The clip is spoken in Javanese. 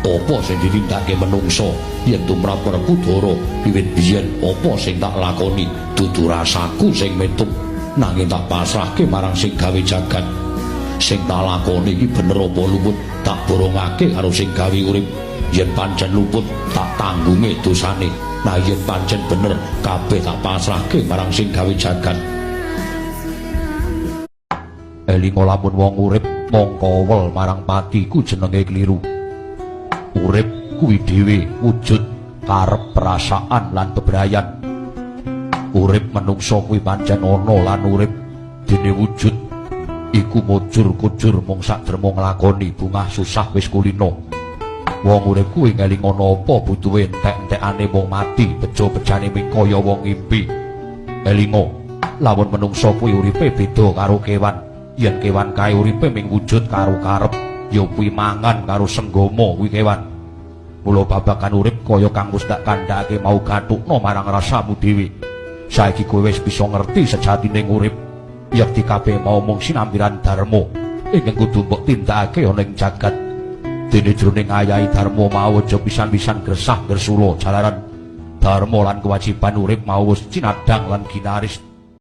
Apa sing ditindakake menungsa yen tumrap Werkudara wiwit biyen apa sing tak lakoni dudu rasaku sing metuk nanging tak pasrahke marang sing gawe jagat. Sing tak lakoni iki bener apa luput tak borongake karo sing gawe urip. Yen pancen luput tak tanggunge dosane. Nah yen pancen bener kabeh tak pasrahke marang sing gawe jagat. Elinga lamun wong urip mongko wel marang pati ku jenenge kliru. Urip kuwi dhewe wujud karep perasaan lan bebrayan. Urip menungsa kuwi pancen ana lan urip dene wujud iku mujur-kujur mung sakdermo nglakoni bungah susah wis kulino. Wong urip kuwi ngeling ana apa butuhe entek-entekane mung mati bejo-bejane ming kaya wong ngimpi. Elinga lamun menungsa kuwi uripe beda karo kewan. Yen kewan kae uripe ming wujud karo karep, ya kuwi mangan karo senggama kuwi kewan. Mula babagan urip kaya kang wis tak kandhakake mau gathukna marang rasamu dhewe. Saiki kowe wis bisa ngerti sejatine urip. Yekti kabeh mau mung sinambiran dharma ingkang kudu mbok tindakake ana ing jagat. Dene jroning ayahi dharma mau aja pisan-pisan gresah gresula jalaran dharma lan kewajiban urip mau wis cinadhang lan ginaris.